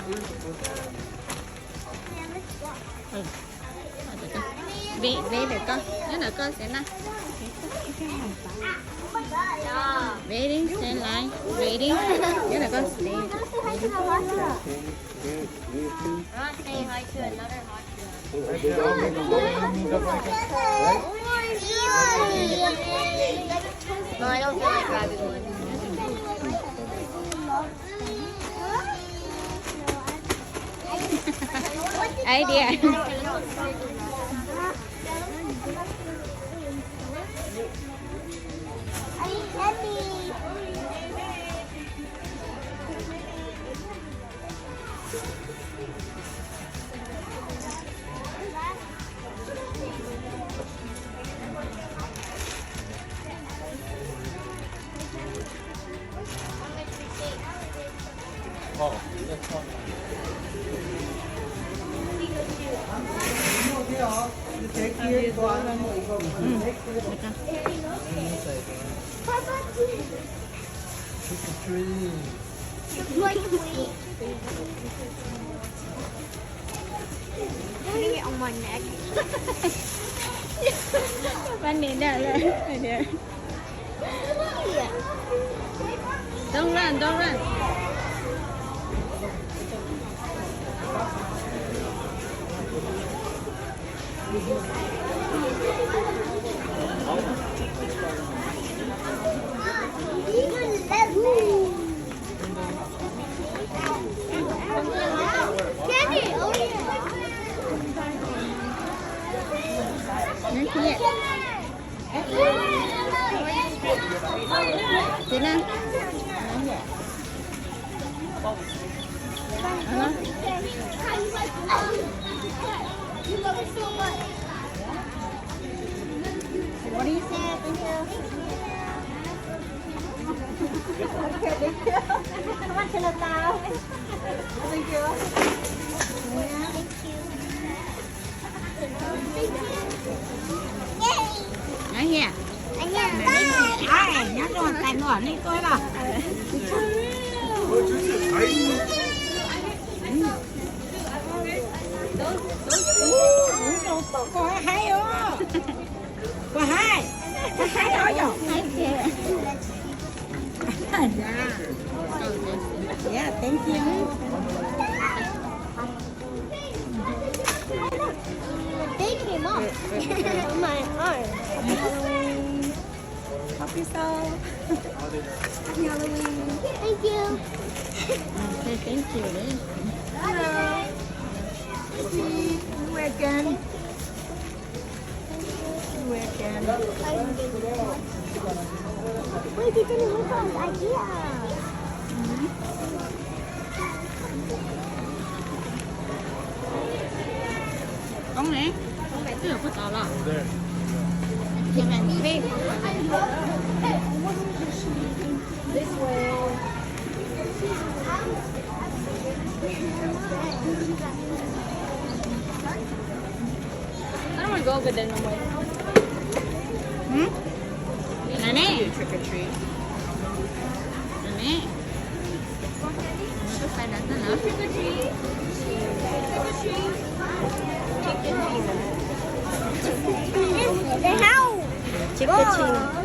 Ve, ve ntawm koj, nyob ntawm koj xwb na. Waiting, stand line, waiting. Nyob ntawm koj xwb. No, I don't feel like grabbing one. Idea. Trick or treat. Putting it on my neck. Putting it down there. Don't run, don't run. What do you say? Thank you. Okay, thank you. Thank you. Ai, nyob rau tais luam nej tuaj los. Kuv haib os. Kuv haib. Kuv haib os yom. Yeah. Yeah, thank you. They came up on my arm. Happy Halloween. Happy Halloween. Thank you. Okay, thank you. Hello. See you again. You again. Wait, they're gonna look at the idea. Koob ne, twb yog puag tod los. This way. I don't want to go over there no more. Hmm? Nene. Trick or treat. Nene. Trick or treat.